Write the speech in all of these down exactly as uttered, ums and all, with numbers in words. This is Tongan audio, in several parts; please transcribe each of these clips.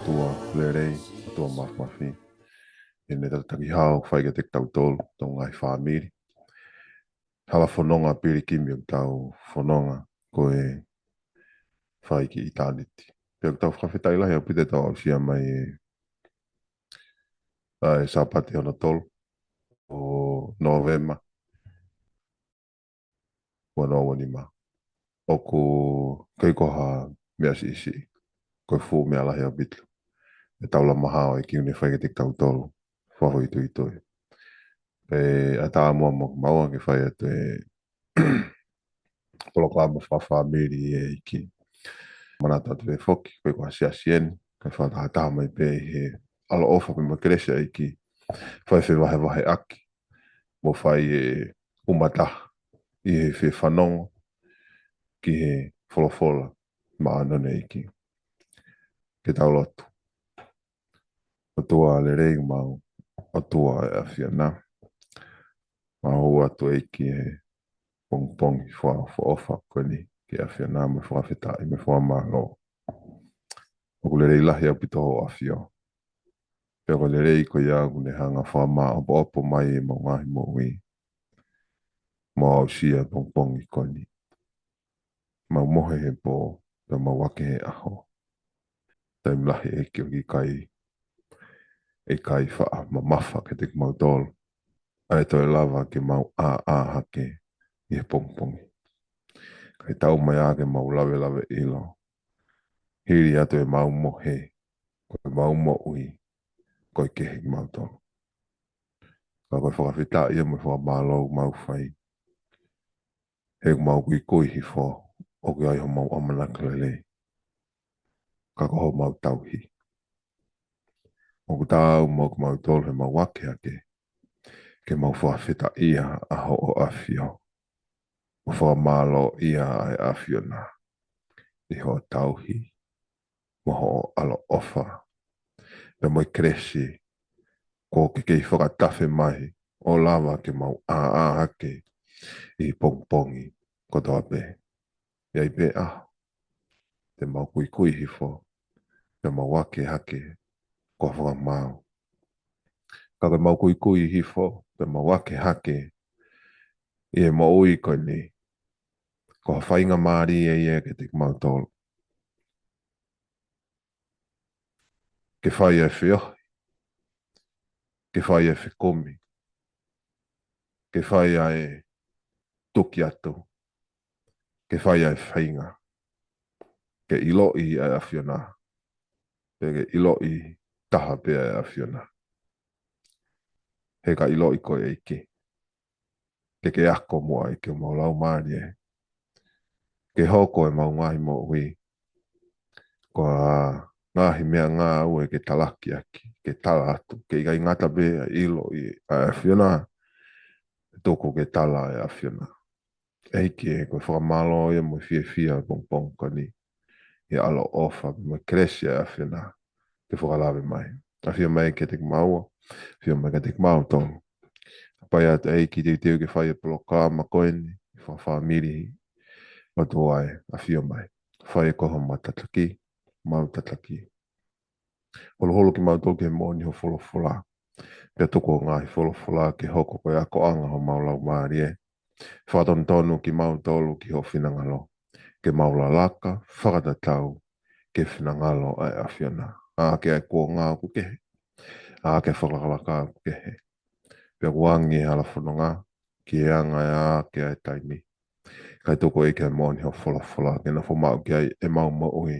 ʻOtua lelei, ʻOtua mafimafi. ʻI heʻene tataki hao ʻoku fai kiate kitautolu, tau ngaahi fāmili. Hala fononga pilikimi ʻoku tau fononga ko e fai ki ʻitāniti. Pea ʻoku tau fakafetaʻi lahi ʻaupito ʻetau aʻusia mai e, ʻa e Sāpate hono tolu ʻo Nōvema, ua noa ua nima. ʻOku ʻikai ko ha meʻa siʻisiʻi. Ko e fuʻu meʻa lahi ʻaupito ʻetau lama hao ʻEiki ʻoku ne fai kiate kitautolu. Fakafoʻituitui. Pea ʻatā muʻa mo kimaua ke fai atu e polokalama fakafāmili ʻEiki. Manatu atu pē foki, ko e ko ha siasi eni, kae fakatahataha mai pē ʻi he ʻaloʻofa pea mo e kelesi ʻa e ʻEiki. Fai fevahevaheʻaki, mo fai e umataha, ʻi he fefanongo, ki he folofola, māʻoniʻoni ʻEiki. Ke tau lotu. ʻOtua lelei mau, ʻOtua ʻa e ʻAfiona. Mau ʻoatu ʻEiki e pongipongi fua foʻofa ko eni ki he ʻAfiona mo e fakafetaʻi mo e fakamālō. ʻOku lelei lahi ʻaupito hoʻo ʻAfio. Pea ko e lelei ko ia ʻoku ne hanga fakamāʻopoʻopo mai e mau ngaahi moʻui. Mau aʻusia e pongipongi ko eni. Mau mohe he pō, pea mau ʻave he ʻaho. Taimi lahi ʻEiki ʻoku ʻikai, ʻikai faʻa mamafa kiate kimautolu. ʻA e toe lava ke mau ʻāʻā hake ʻi he pongipongi. Kae tau mai ā ke mau lavelaveʻilo. Hili atu e mau mohe, ko e mau moʻui, ko e kehe kimautolu. Ka ko e fakafetaʻi ia mo e fakamālō mau fai. He ʻoku mau kuikui hifo, ʻoku ʻi ai homau ʻamanaki lelei. Ka ko homau tauhi. ʻOku tau mau kimautolu he mau ʻave hake. Ke mau fakafetaʻia ʻa hoʻo ʻAfio. Mo fakamālōʻia ʻa e ʻAfiona. ʻI hoʻo tauhi. Mo hoʻo ʻaloʻofa. Pea mo e kelesi. Kuo ke kei fakatafe mai. ʻO lava ke mau ʻāʻā hake. ʻI he pongipongi. Kotoa pē. ʻI ai pē ʻaho. Te mau kuikui hifo. Te mau ʻave hake. Ko e fakamaau. Ka ke mau kuikui hifo. Te mau ʻave hake. ʻI he moʻui ko eni. Ko ha faingamālie ia kiate kimautolu. Ke fai e feohi. Ke fai e fekumi. Ke fai e tuki atu. Ke fai e feinga. Ke ʻiloʻi ʻa e ʻAfiona. Pea ke ʻiloʻi taha pē ʻa e ʻAfiona. He ka ʻiloʻi koe ʻEiki. Ke ke ako muʻa ʻEiki ʻo mau laumālie. Ke hoko e mau ngaahi moʻui. Ko e ngaahi meʻangāue ke talaki ʻaki, ke tala atu, ke ʻikai ngata pē ʻa e ʻiloʻi ʻa e ʻAfiona. Tuku ke tala ʻa e ʻAfiona. ʻEiki ē, ko e fakamālō ia mo e fiefia pongipongi ko eni. ʻI he ʻaloʻofa, mo e kelesi ʻa e ʻAfiona. Ke fakalave mai. ʻAfio mai kiate kimaua. ʻAfio mai kiate kimautolu. Hapai atu ʻEiki teuteu ke fai e polokalama ko eni. Fakafāmili. ʻOtua ē, ʻafio mai. Fai ko homau tataki. Mau tataki. Holoholo kimautolu ki he moʻoni ho folofola. Pea tuku ho ngaahi folofola ke hoko ko e akoʻanga homau laumālie. Fakatonutonu kimautolu ki ho finangalo. Ke mau lalaka, fakatatau, ki he finangalo ʻa e ʻAfiona. ʻAke ʻa e kuonga ʻoku kehe. ʻAke fakalakalaka ʻoku kehe. Pea kuo angi e hala fononga, ki he anga ʻa e ʻaʻake ʻa e taimi. Kae tuku ʻEiki ʻa e moʻoni ho folofola, ke nofo maʻu ki ai ʻemau moʻui.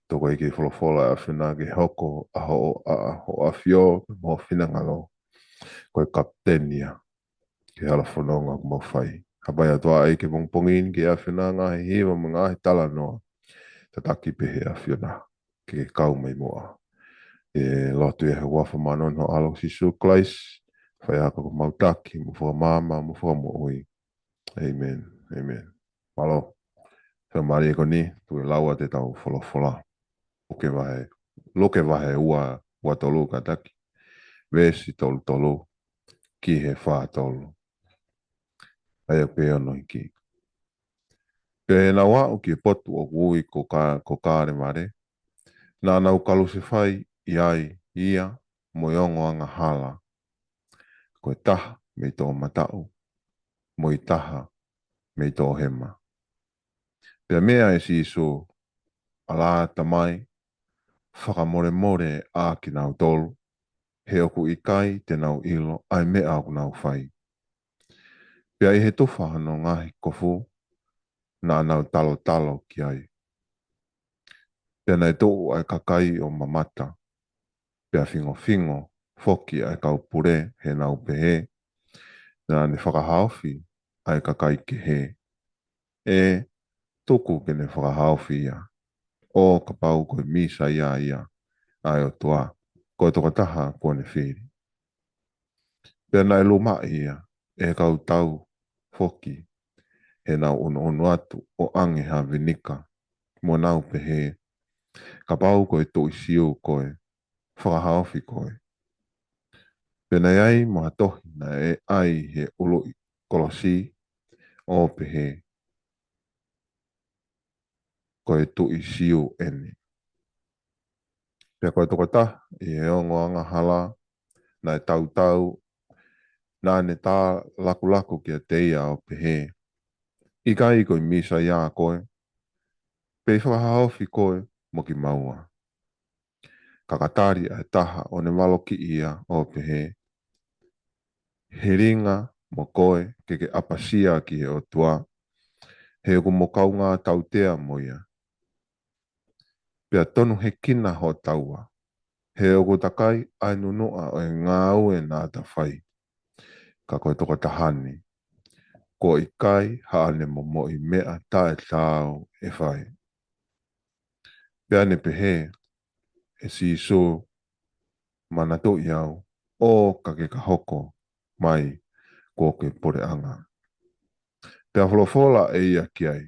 Tuku ʻEiki e folofola ʻa e ʻAfiona ke hoko ʻa hoʻo, ʻa, ʻa hoʻo ʻAfio, mo ho finangalo. Ko e kapiteni ia, ki he hala fononga ʻoku mau fai. Hapai atu ʻEiki pongipongi ni ki he ʻAfiona ngaahi hiva mo e ngaahi talanoa. Tataki pē he ʻAfiona. Ke ke kau mai muʻa. ʻE lotu ia he huafa māʻoniʻoni ho ʻAlo Sīsū Kalaisi. Faiako ko homau taki, mo fakamaama, mo fakamoʻui. ʻĒmeni. ʻĒmeni. Mālō. Fakamālō ko eni, tuku ke lau atu ʻetau folofola. Luke vahe, Luke vahe ua, ua tolu kātaki. Veesi tolu tolu, ki he fā tolu. ʻA ia pē ʻoku ne hiki. Pea nau aʻu ki he potu ʻoku ui ko Ka-, ko Kalevale. Naʻa nau kalusefai ʻi ai ia mo e ongo angahala, ko e taha mei toʻomataʻu, mo e taha mei toʻohema. Pea meʻa ʻe Sīsū, ʻAlā Tamai, fakamolemole ʻa kinautolu, he ʻoku ʻikai te nau ʻilo ʻa e meʻa ʻoku nau fai. Pea ʻi he tufa hono ngaahi kofu, naʻa nau talotalo ki ai. Pea naʻe tuʻu ʻa e kakai ʻo mamata, pea fingofingo foki ʻa e kau pule heʻenau pehē, naʻa ne fakahaofi ʻa e kakai kehe. ʻE, tuku ke ne fakahaofi ia, ʻo kapau ko e Mīsaia ia ʻa e ʻOtua, ko e tokotaha kuo ne fili. Pea naʻe lumaʻi ia ʻe he kau tau foki heʻenau ʻunuʻunu atu ʻo ʻange ha vinika, mo nau pehē, Kapau ko e Tuʻi Siu koe, fakahaofi koe. Pea naʻe ʻi ai mo ha tohi naʻe ʻai he ʻuluʻi kolosi ʻo pehē, Ko e Tuʻi Siu eni. Pea ko e tokotaha ʻi he ongo angahala naʻe tautau, naʻa ne tā lakulaku kiate ia ʻo pehē, ʻIkai ko e Mīsaia koe, pea fakahaofi koe mo kimaua? Ka ka tali ʻa e taha ʻo ne valokiʻi ia ʻo pehē, Helinga mo koe ke ke ʻapasia ki he ʻOtua, he ʻoku mo kaungā tautea mo ia. Pea tonu hekina ho taua, he ʻoku takai ʻa e nunuʻa ʻo e ngāue naʻa ta fai. Ka ko e tokotaha ni, kuo ʻikai haʻane momoʻi meʻa taʻetaau ʻe fai. Pea ne pehē ʻe Sīsū, Manatuʻi au, ʻo ka ke ka hoko mai kuo ke puleʻanga. Pea folofola ʻe ia ki ai,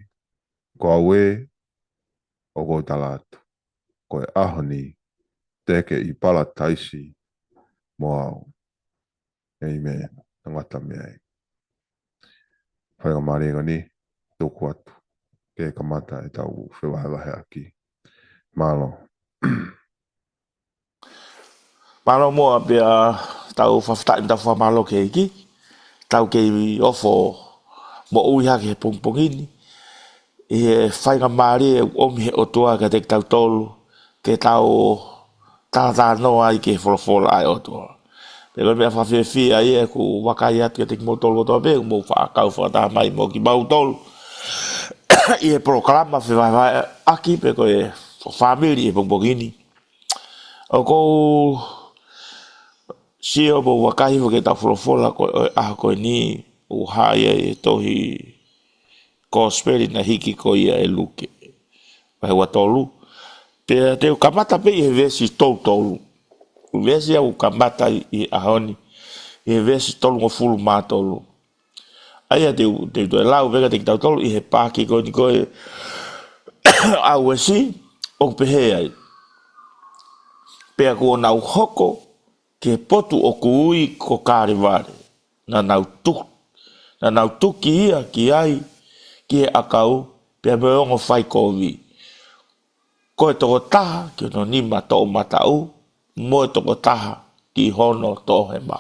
Ko au ē, ʻoku ou tala atu, ko e ʻaho ni te ke ʻi Palataisi mo au. ʻEmeni. Tangata mei ai. Faingamālie ko eni, tuku atu ke kamata ʻetau fevahevaheʻaki. Mālō. Mālō muʻa pea tau fakafetaʻi mo tau fakamālō ki he ʻEiki. Tau kei ofo moʻui hake he pongipongi ni ʻi he faingamālie ʻoku ʻomi he ʻOtua kiate kitautolu ke tau talatalanoa ai ki he folofola ʻa e ʻOtua. Pea ko e meʻa fakafiefia ia ʻeku vakai atu kiate kimoutolu kotoa pē ʻoku mou faʻa kau fakataha mai mo kimautolu ʻi he polokalama fevahevaheʻaki pe ko e fāmili he pongipongi ni. ʻOku ou sio mo vakai hifo ki heʻetau folofola ko ē ʻo e ʻaho ko eni, ʻoku hā ia ʻi he tohi Kosipeli naʻe hiki ko ia ʻe Luke, vahe ua tolu. Pea te u kamata pē ʻi he veesi tolu tolu. Veesi ia ʻoku kamata ʻi he ʻaho ni, ʻi he veesi tolungofulu mā tolu. ʻA ia te u, te u toe lau pē kiate kitautolu ʻi he paaki ko eni ko ē ʻa Uesi, ʻoku pehē ai, Pea kuo nau hoko ki he potu ʻoku ui ko Kalevale, naʻa nau tu-, naʻa nau tuki ia ki ai, ki he ʻakau, pea mo e ongo fai kovi. Ko e tokotaha ki hono nima toʻomataʻu, mo e tokotaha ki hono toʻohema.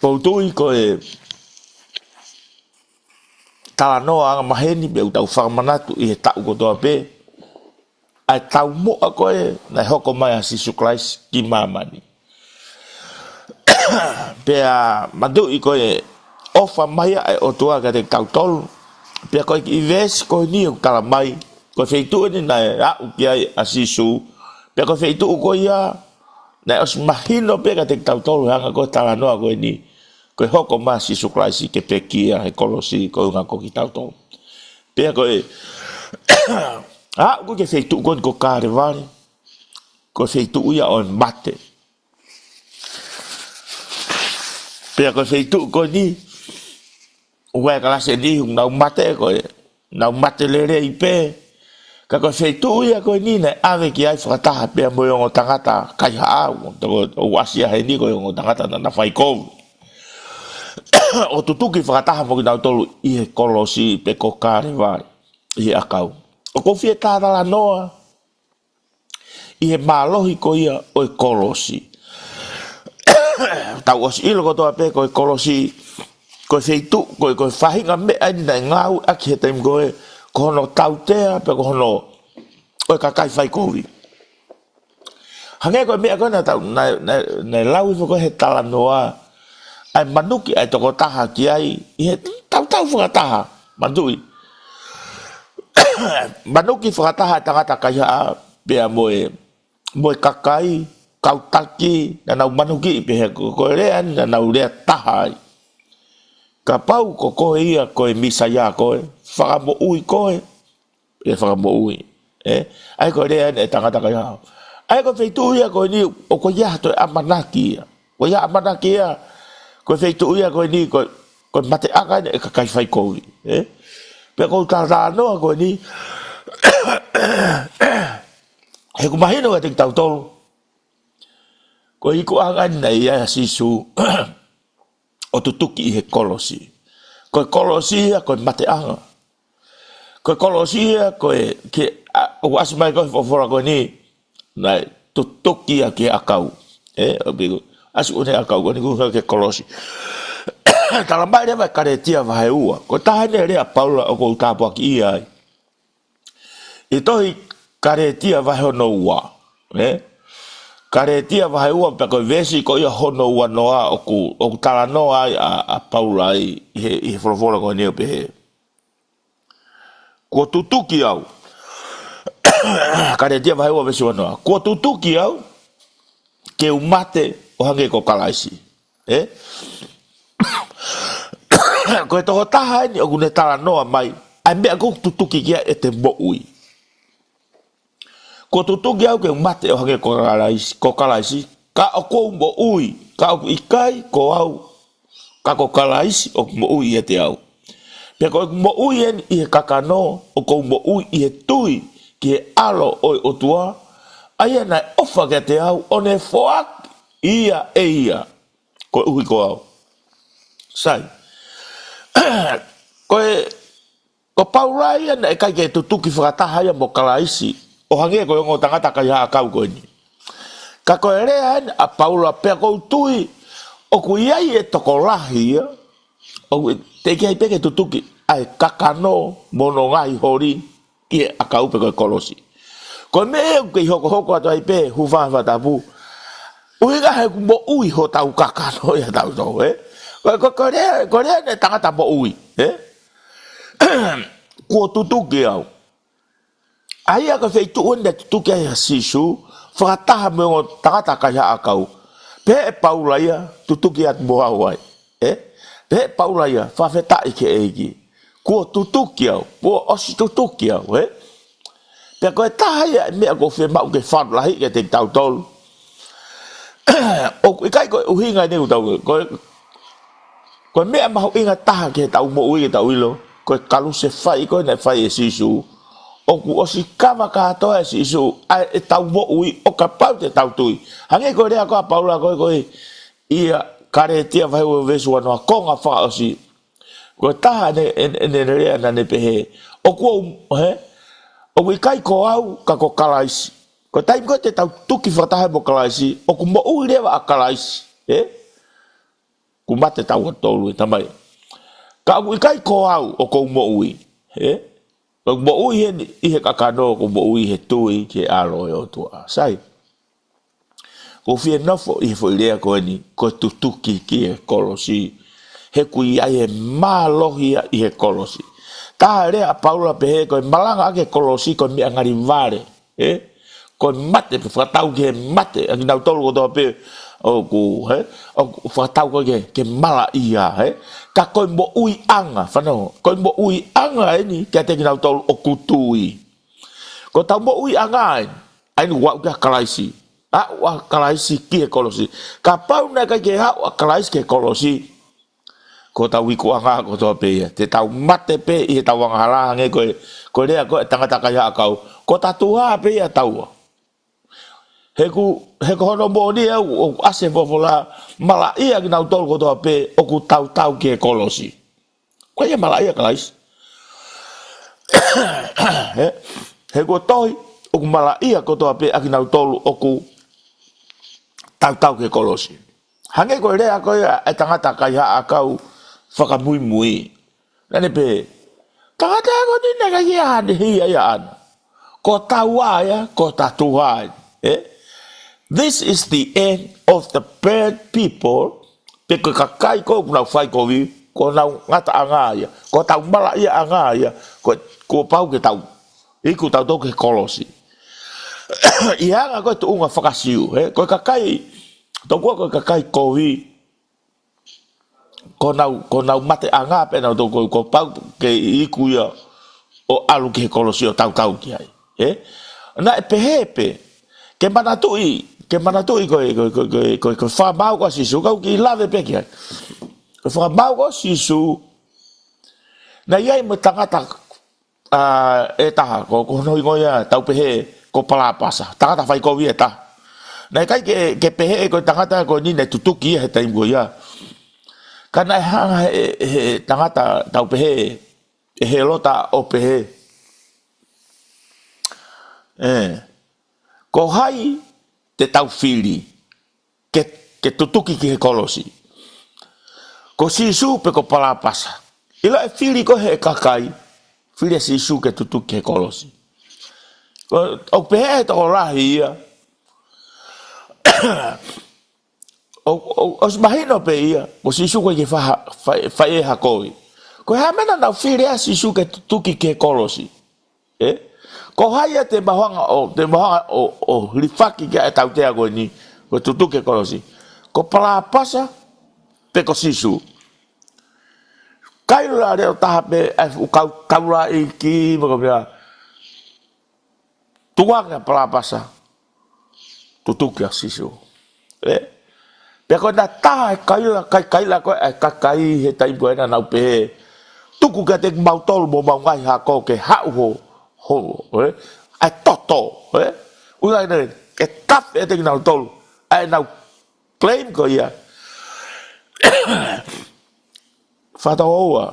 Ko u tui ko e talanoa angamaheni pē ʻoku tau fakamanatu ʻi he taʻu kotoa pē, ʻa e taumuʻa ko ē naʻe hoko mai ʻa Sīsū Kalaisi ki māmani. Pea manatuʻi ko e ʻofa mai ʻa e ʻOtua kiate kitautolu. Pea ko e kiʻi veesi ko eni ʻoku tala mai, ko e feituʻu eni naʻe aʻu ki ai ʻa Sīsū. Pea ko e feituʻu ko ia naʻe ʻosi mahino pē kiate kitautolu he anga ko e talanoa ko eni, ko e hoko mai ʻa Sīsū Kalaisi ke pekia he kolosi koeʻuhi ko kitautolu. Pea ko e aʻu ko ē ki he feituʻu ko eni ko Kalevale, ko e feituʻu ia ʻo e mate. Pea ko e feituʻu ko eni, ʻoku ʻi ai e kalasi ʻe niʻihi ʻoku nau mate, ko e nau mate lelei pē. Ka ko e feituʻu ia ko eni naʻe ʻave ki ai fakataha pea mo e ongo tangata kaihaʻa, ʻo toko, ʻoku ʻasi ia heni ko e ongo tangata naʻa na fai kovi. ʻO tutuki fakataha mo kinautolu ʻi he kolosi pe ko Kalevale, ʻi he ʻakau. ʻOku ou fie talanoa ʻi he mālohi ko ia ʻo e kolosi. Tau ʻosi ʻilo kotoa pē ko e kolosi, ko e feituʻu, ko e, ko e faʻahinga meʻa eni naʻe ngāueʻaki he taimi ko ē, ko hono tautea, pe ko hono, ʻo e kakai faikovi. Hangē ko e meʻa ko ē naʻa tau, naʻe, naʻe, naʻe lau hifo ko ē he talanoa, ʻa e manuki ʻa e tokotaha ki ai, ʻi he tautau fakataha, manatuʻi. Manuki fakataha e tangata kaihaʻa, pea mo e, mo e kakai, kau taki, naʻa nau manuki, pea he ko, ko e lea eni naʻa nau lea taha ai. Kapau ko koe ia ko e Mīsaia koe, fakamoʻui koe, ʻe fakamoʻui. ʻE, ʻa ia ko e lea eni e tangata kaihaʻa. ʻA ia ko e feituʻu ia ko eni, ʻoku ʻi ai ha toe ʻamanaki ia. Ko ia ʻamanaki ia, ko e feituʻu ia ko eni, ko, ko e mateʻanga eni e kakai faikovi. ʻE? Pea ʻoku ou talanoa ko eni, he ʻoku mahino kiate kitautolu. Ko e ikuʻanga eni naʻe ʻi ai ʻa Sīsū ʻo tutuki ʻi he kolosi. Ko e kolosi ia, ko e mateʻanga. Ko e kolosi ia, ko e, ke, ʻa, ʻoku ʻasi mai ko e folofola ko eni, naʻe tutuki ia ki he ʻakau. ʻE, ʻo piko, ʻasi ʻo ne ʻakau, ko eni kuo ke kolosi. Tala mai leva ʻe Kalētia vahe ua. Ko e taha eni e lea ʻa Paula ʻoku ou tāpuakiʻia ai. ʻI he tohi Kalētia vahe hono ua. ʻE? Kalētia vahe ua pea ko e veesi ko ia hono ua noa ʻoku, ʻoku talanoa ai ʻa, ʻa Paula ai ʻi he, ʻi he folofola ko eni ʻo pehē. Kuo tutuki au. Kalētia vahe ua veesi ua noa. Kuo tutuki au ke u mate ʻo hangē ko Kalaisi. ʻE? Ko e tokotaha eni ʻoku ne talanoa mai. ʻA e meʻa ʻoku tutuki ki ai ʻete moʻui. Kuo tutuki au ke u mate ʻo hangē ko Kalaisi, ko Kalaisi, ka ʻoku ou moʻui, ka ʻoku ʻikai ko au, ka ko Kalaisi ʻoku moʻui ʻiate au. Pea ko ʻeku moʻui eni ʻi he kakano, ʻoku ou moʻui ʻi he tui ki he ʻAlo ʻo e ʻOtua, ʻa ia naʻe ʻofa kiate au, ʻo ne foaki ia ʻe ia, koeʻuhi ko au. Sai. Ko e Ko Paula ia naʻe ʻikai ke tutuki fakataha ia mo Kalaisi, ʻo hangē ko e ongo tangata kaihaʻa ʻakau ko eni. Ka ko e lea eni ʻa Paula pea ʻoku ou tui, ʻoku ʻi ai e tokolahi ia, ʻoku teʻeki ai pē ke tutuki, ʻa e kakano mo hono ngaahi holi, ʻi he ʻakau pe ko e kolosi. Ko e meʻa ʻoku kei hokohoko atu ai pē, hūfanga he fakatapu. ʻUhinga he ʻoku moʻui hotau kakano ia tautolu, ē? Ko, ko, ko e lea, ko e lea eni e tangata moʻui, ē? Kuo tutuki au. ʻA ia ko e feituʻu eni naʻe tutuki ai ʻa Sīsū, fakataha mo e ongo tangata kaihaʻa ʻakau. Pehē ʻe Paula ia, tutuki atu mo au ai. Ē? Pehē ʻe Paula ia, fakafetaʻi ki he ʻEiki. Kuo tutuki au, kuo ʻosi tutuki au, ē? Pea ko e taha ia e meʻa ʻoku ou fie maʻu ke fakalahi kiate kitautolu. ʻOku ʻikai ko e ʻuhinga eni ʻoku tau, ko e, ko e meʻa mahuʻinga taha ki heʻetau moʻui ke tau ʻilo, ko e kalusefai ko ē naʻe fai ʻe Sīsū. ʻOku ʻosi kava kātoa ʻe Sīsū, ʻa ʻetau moʻui ʻo kapau te tau tui. Hangē ko e lea ko ē ʻa Paula ko ē, ko ē, ʻia Kalētia vahe ua veesi ua noa konga fakaʻosi. Ko e taha ʻene, ʻene, ʻene lea naʻa ne pehē. ʻOku ou, hē? ʻOku ʻikai ko au ka ko Kalaisi. Ko e taimi ko ē te tau tuki fakataha mo Kalaisi, ʻoku moʻui leva ʻa Kalaisi, ē? Kuo mate tautolu ē, tamai. Ka ʻoku ʻikai ko au ʻoku ou moʻui, ē? ʻOku ou moʻui heni ʻi he kakano, ʻoku ou moʻui he tui ki he ʻAlo ʻo e ʻOtua. Sai. ʻOku ou fie nofo ʻi he foʻi lea ko eni, ko e tutuki ki he kolosi. He ʻoku ʻi ai e mālohi ia ʻi he kolosi. Tā lea ʻa Paula pehē ko e malanga ʻaki e kolosi ko e meʻa ngali vale. Ē? Ko e mate, pea fakatau ki he mate, ʻa kinautolu kotoa pē ʻoku, hē? ʻOku fakatau ko ē ki he, ki he malaʻia, hē? Ka ko e moʻuiʻanga, fanongo, ko e moʻuiʻanga eni kiate kinautolu ʻoku tui. Ko ʻetau moʻuiʻanga eni, ʻa eni ʻoku aʻu kia Kalaisi. Aʻu ʻa Kalaisi ki he kolosi. Kapau naʻe ʻikai ke aʻu ʻa Kalaisi ki he kolosi, ko hotau ikuʻanga kotoa pē ia. Te tau mate pē ʻi heʻetau angahala hangē ko e, ko e lea ko ē ʻa e tangata kaihaʻa ʻakau. Ko e tatuha pē ia ʻataua. He ʻoku, he ko hono moʻoni ē ʻoku, ʻoku ʻasi he folofola malaʻia kinautolu kotoa pē ʻoku tautau ki he kolosi. Ko ia malaʻia ʻa Kalaisi. He, he kuo tohi, ʻoku malaʻia kotoa pē ʻakinautolu ʻoku tautau ki he kolosi. Hangē ko e lea ko ia ʻa e tangata kaihaʻa ʻakau fakamuimui. Naʻa ne pehē, tangata ko eni naʻe ʻikai ke ʻi ai hano hia ia ʻaʻana. Ko taua ia, ko ta tuha ai. Eh? This is the end of the bad people. Pe ko e kakai ko ē ʻoku nau fai kovi, ko honau ngataʻanga ia, ko hotau malaʻiaʻanga ia, ko, kuo pau ke tau iku tautolu ki he kolosi. ʻI he anga ko ē tuʻunga faka-Siu, he, ko e kakai, tokua ko e kakai kovi, ko honau, ko honau mateʻanga pē nautolu ko, kuo pau ke iku ia ʻo ʻalu ki he kolosi ʻo tautau ki ai. Eh? Naʻe pehē pē, ke manatuʻi, ke manatuʻi ko e, ko e, ko e, ko e, ko e, ko e fakamaau ko ē ʻa Sīsū, kau kiʻi lave pē ki ai. Ko e fakamaau ko ē ʻa Sīsū, naʻe ʻi ai mo e tangata, ʻa, ʻe taha, ko, ko hono hingoa ia, tau pehē, ko Palāpasa, tangata fai kovi ʻe taha. Naʻe ʻikai ke, ke pehē ko e tangata ko eni naʻe tutuki ia he taimi ko ia. Ka naʻe hanga he, he tangata, tau pehē, ʻe Hēlota ʻo pehē, eh, ko hai te tau fili ke, ke tutuki ki he kolosi? Ko Sīsū pe ko Palāpasa? ʻIlo e fili ko ē he kakai, fili ʻa Sīsū ke tutuki ki he kolosi. Ko, ʻoku pehē ʻe he tokolahi ia, ʻo, ʻo, ʻosi mahino pē ia, ko Sīsū ko ē ke fai ha, fai, fai ʻe ha kovi. Ko e hā e meʻa naʻa nau fili ai ʻa Sīsū ke tutuki ki he kolosi? Eh? Ko hai ia te mau hanga ʻo, te mau hanga ʻo, ʻo hilifaki ki ai e tautea ko eni, ko e tutuki ki he kolosi? Ko Palāpasa, pe ko Sīsū? Kaila leo taha pē, ʻa e fuʻu kau, taulaʻeiki, mo e kau meʻa, tukuange ʻa Palāpasa, tutuki ʻa Sīsū. Eh? Pea ko e taha e kaila, kai, kaila ko ē ʻa e kakai he taimi ko ē naʻa nau pehē, tuku kiate kimautolu mo homau ngaahi hako ke haʻu ho, ho, eh? ʻA e toto, eh? ʻUhinga ʻene, ke tafe ʻiate kinautolu ʻa ʻenau claim ko ia. Fakatauʻaua,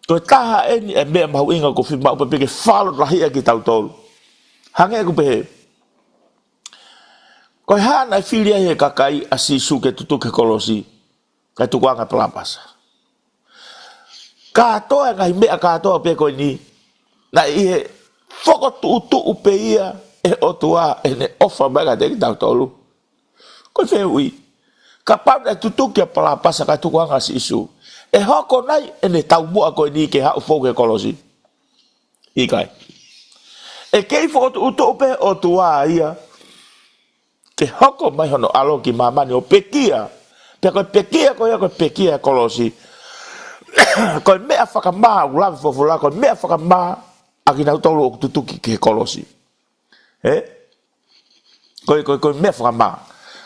ko e taha eni e meʻa mahuʻinga ʻoku fiemaʻu pē ke fakalotolahiʻi ʻaki kitautolu. Hangē ʻoku pehē, ko e hā naʻe fili ai he kakai ʻa Sīsū ke tutuki ki he kolosi, kae tukuange ʻa Palāpasa? Kātoa e ngaahi meʻa kātoa pē ko eni, naʻe ʻi he fokotuʻutuʻu pē ia ʻe he ʻOtua ʻene ʻofa mai kiate kitautolu. Ko e fehuʻi, kapau naʻe tutuki ʻa Palāpasa kae tukuange ʻa Sīsū, ʻe hoko nai ʻene taumuʻa ko eni ke haʻu foki ki he kolosi? ʻIkai. ʻE kei fokotuʻutuʻu pē ʻe he ʻOtua ia ke hoko mai hono ʻAlo ki māmani ʻo pekia. Pea ko e pekia ko ia, ko e pekia e kolosi. Ko e meʻa fakamā, ʻoku lave folofola, ko e meʻa fakamā ʻa kinautolu ʻoku tutuki ki he kolosi. Eh? Ko e, ko e, ko e meʻa fakamā.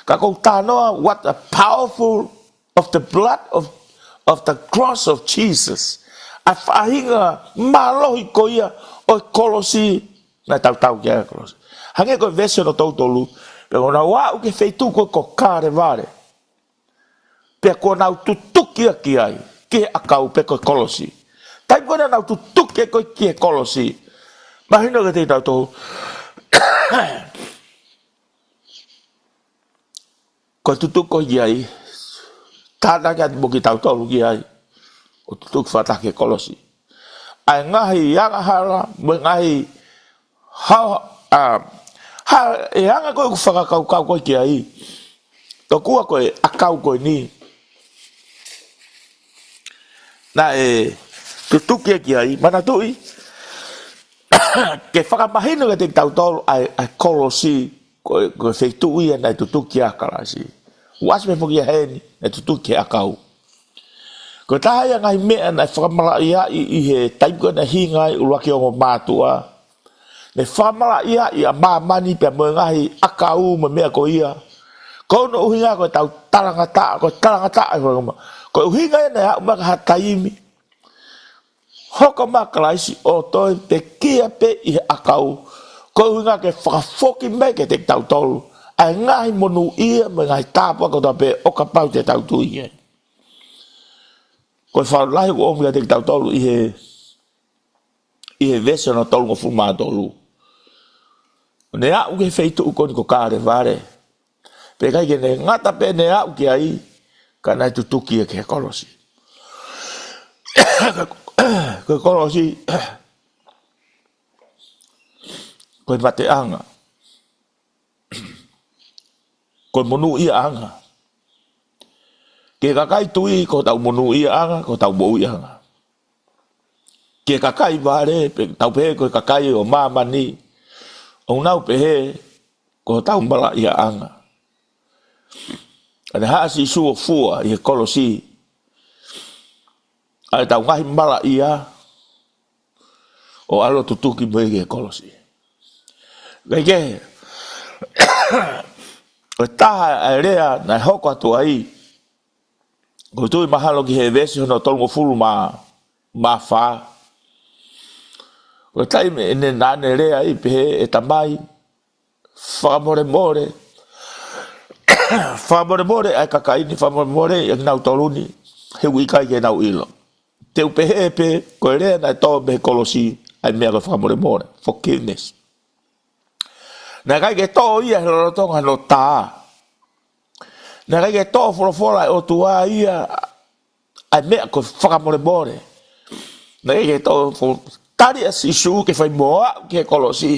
Ka ʻoku ou talanoa, what a powerful of the blood of, of the cross of Jesus. ʻA e faʻahinga mālohi ko ia ʻo e kolosi, naʻe tautau ki ai e kolosi. Hangē ko e veesi hono tolu tolu, pea kuo nau aʻu ki he feituʻu ko ē ko Kalevale, pea kuo nau tutuki ia ki ai, ki he ʻakau pe ko e kolosi. Taimi ko ē naʻa nau tutuki ko ē ki he kolosi, mahino kiate kitautolu, ko e tutuki ko ē ki ai, tānaki atu mo kitautolu ki ai, ʻo tutuki fakataha ki he kolosi. ʻA e ngaahi angahala, mo e ngaahi ha, ʻa, ha, e anga ko ē ʻoku fakakaukau ko ē ki ai. Tokua ko e ʻakau ko eni naʻe tutuki ia ki ai, manatuʻi, ke fakamahino kiate kitautolu ʻa e, ʻa e kolosi, ko e, ko e feituʻu ia naʻe tutuki ai ʻa Kalaisi. ʻOku ʻasi pē foki ia heni, naʻe tutuki ki he ʻakau. Ko e taha ia e ngaahi meʻa naʻe fakamalaʻiaʻi ʻi he taimi ko ē naʻe hinga ai e ʻuluaki ongo mātuʻa. Ne fakamalaʻiaʻi ʻa māmani pea mo e ngaahi ʻakau mo e meʻa ko ia. Ko hono ʻuhinga ko ʻetau talangataʻa, ko e talangataʻa e fakauma. Ko e ʻuhinga ia naʻe aʻu mai ki ha taimi, hoko mai ʻa Kalaisi ʻo toe pekia pē ʻi he ʻakau. Ko e ʻuhinga ke fakafoki mai kiate kitautolu ʻa e ngaahi monūʻia mo e ngaahi tāpuaki kotoa pē ʻo kapau te tau tui ki ai. Ko e fakalotolahi ʻoku ʻomi kiate kitautolu ʻi he, ʻi he veesi hono tolungofulu mā tolu. Ne aʻu ki he feituʻu ko eni ko Kalevale. Pea ʻikai ke ne ngata pē ne aʻu ki ai, ka naʻe tutuki ia ki he kolosi. Ko e kolosi, ko e mateʻanga. Ko e monūʻiaʻanga. Ki he kakai tui, ko hotau monūʻiaʻanga, ko hotau moʻuiʻanga. Ki he kakai vale, pe tau pehē ko e kakai ʻo māmani, ʻoku nau pehē ko hotau malaʻiaʻanga. Ka ne haʻu ʻa Sīsū ʻo fua ʻi he kolosi ʻa ʻetau ngaahi malaʻia, ʻo ʻalu ʻo tutuki mo ia ki he kolosi. Kae kehe, ko e taha ʻa e lea naʻe hoko atu ai, ʻoku ou tui mahalo ki he veesi hono tolungofulu mā, mā fā. Ko e taimi ʻeni naʻa ne lea ai pehē, ʻE Tamai, fakamolemole. Fakamolemole ʻa e kakai ni, fakamolemole ʻa kinautolu ni, he ʻoku ʻikai ke nau ʻilo. Te u pehē pē, ko e lea naʻe tō mei he kolosi, ʻa e meʻa ko e fakamolemole, forgiveness. Naʻe ʻikai ke tō ia he lolotonga hono tā. Naʻe ʻikai ke tō folofola ʻa e ʻOtua ia, ʻa e meʻa ko e fakamolemole. Naʻe ʻikai ke tō fo-, tali ʻa Sīsū ke fai mo aʻu ki he kolosi.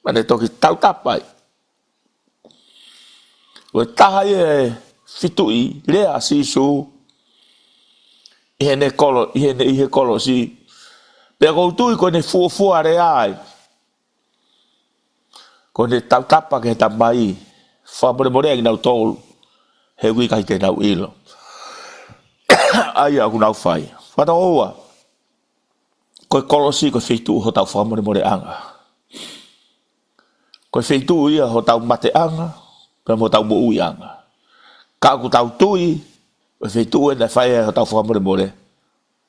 Naʻa ne toki tautapa ai. Ko e taha ia e feituʻu lea ʻa Sīsū ʻi heʻene kolo-, ʻi heʻene, ʻi he kolosi. Pea ʻoku ou tui ko ʻene fuofua lea ai, ko ʻene tautapa ki he Tamai, fakamolemole ʻa kinautolu, he ʻoku ʻikai ke nau ʻilo ʻa ia ʻoku nau fai. Fakatokoua, ko e kolosi ko e feituʻu hotau fakamolemoleʻanga. Ko e feituʻu ia hotau mateʻanga, pea mo hotau moʻuiʻanga. Ka ʻoku tau tui, ko e feituʻu ʻeni naʻe fai ai hotau fakamolemole,